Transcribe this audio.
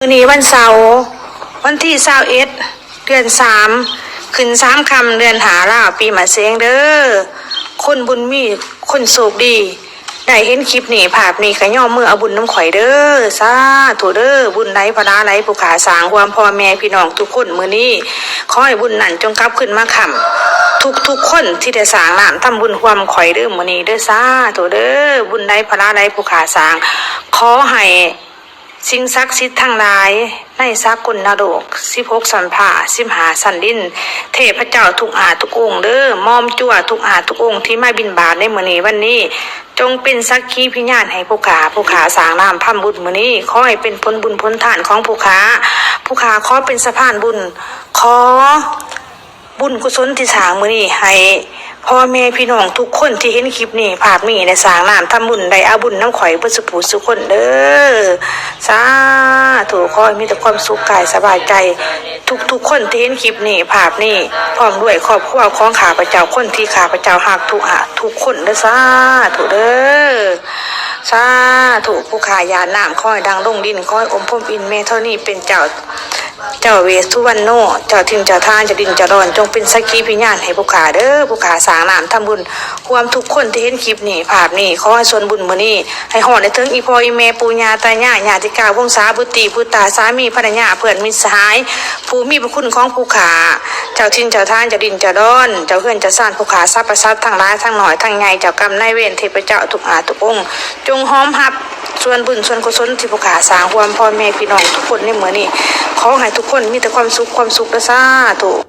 ມື້ນີ້ວັນເສົາ ວັນທີຊາວເອັດ ເດືອນສາມ ຂຶ້ນສາມຄ່ຳ ເດືອນຫ້າລາວ ປີມະເສັງເດີ. ຄົນບຸນມີ ຄົນໂຊກດີ ໄດ້ເຫັນຄລິບນີ້ ພາບນີ້ ກະຍອມມືເອົາບຸນນຳຂ້ອຍເດີ. ສາທຸເດີ. ບຸນໃດພະລາໄຫຼ ຜູ້ຂ້າສ້າງຮ່ວມພໍ່ແມ່ພີ່ນ້ອງທຸກຄົນມື້ນີ້ ຂໍໃຫ້ບຸນນັ້ນຈົ່ງກັບຄືນມາຄ້ຳທຸກໆຄົນທີ່ໄດ້ສ້າງນ້ຳທຳບຸນຮ່ວມຂ້ອຍເດີມື້ນີ້ເດີ. ສາທຸເດີ. ບຸນໃດພະລາໄຫຼ ຜູ້ຂ້າສ້າງ ຂໍໃຫ້ ສິ່ງສັກສິດທັງຫຼາຍໃນສາກົນນະໂລກ ສິບຫົກຊັ້ນຟ້າ ສິບຫ້າຊັ້ນດິນ, ເທບພະເຈົ້າທຸກອາດທຸກອົງເດີ, ໝອມຈົວທຸກອາດທຸກອົງທີ່ມາບິນບາດໃນມື້ນີ້ວັນນີ້ ຈົ່ງເປັນສັກຂີພິຍານໃຫ້ຜູ້ຂ້າ. ຜູ້ຂ້າສ້າງນ້ຳທຳບຸນມື້ນີ້ ຂໍໃຫ້ເປັນຜົນບຸນຜົນທານຂອງຜູ້ຂ້າ. ຜູ້ຂ້າຂໍເປັນສະພານບຸນ, ຂໍ ບຸນກຸສົນທີ່ສ້າງມື້ນີ້ ໃຫ້ພໍ່ແມ່ພີ່ນ້ອງທຸກຄົນທີ່ເຫັນຄລິບນີ້ ພາບນີ້ ໄດ້ສ້າງນ້ຳທຳບຸນ ໄດ້ເອົາບຸນນຳຂ້ອຍເບິດສູ່ຜູ້ສູ່ຄົນເດີ. ສາທຸ. ຂໍໃຫ້ມີແຕ່ຄວາມສຸກກາຍສະບາຍໃຈ ທຸກໆຄົນທີ່ເຫັນຄລິບນີ້ ພາບນີ້ ພ້ອມດ້ວຍຄອບຄົວຂອງຂ້າພະເຈົ້າ ຄົນທີ່ຂ້າພະເຈົ້າຮັກທຸກອາດທຸກຄົນເດີ. ສາທຸເດີ. ສາທຸ. ຜູ້ຂ້າຢາດນ້ຳ ຂໍໃຫ້ດັງລົງດິນ, ຂໍໃຫ້ອົມພົມອິນແມ່ທໍນີເປັນເຈົ້າ ເຈົ້າເວດສຸວັນໂນ, ເຈົ້າຖິ່ນເຈົ້າທານ, ເຈົ້າດິນເຈົ້າດອນ, ຈົ່ງເປັນສັກຂີພິຍານໃຫ້ຜູ້ຂ້າເດີ. ຜູ້ຂ້າສ້າງນ້ຳທຳບຸນຮ່ວມທຸກຄົນທີ່ເຫັນຄລິບນີ້ ພາບນີ້. ຂໍໃຫ້ສ່ວນບຸນມື້ນີ້ ໃຫ້ຮອດໄດ້ເຖິງອີ່ພໍ່ອີ່ແມ່ ປູ່ຍ່າຕາຍາຍ ຍາຕິກາວົງສາ ບຸດຕີບຸດຕາ ສາມີພັນລະຍາ ເພື່ອນມິດສະຫາຍ ຜູ້ມີພະຄຸນຂອງຜູ້ຂ້າ, ເຈົ້າຖິ່ນເຈົ້າທານ, ເຈົ້າດິນເຈົ້າດອນ, ເຈົ້າເຮືອນເຈົ້າຊານ, ຜູ້ຂ້າສັບພະສັດທັງຫຼາຍທັງນ້ອຍທັງໃຫຍ່, ເຈົ້າກຳນາຍເວນ, ເທບພະເຈົ້າທຸກອາດທຸກອົງ, ຈົ່ງຮອງຮັບສ່ວນບຸນສ່ວນກຸສົນທີ່ຜູ້ຂ້າສ້າງຮ່ວມພໍ່ແມ່ພີ່ນ້ອງທຸກຄົນໃນມື້ນີ້. ຂໍໃຫ້ທຸກຄົນມີແຕ່ຄວາມສຸກ, ຄວາມສຸກເດີ. ສາທຸ.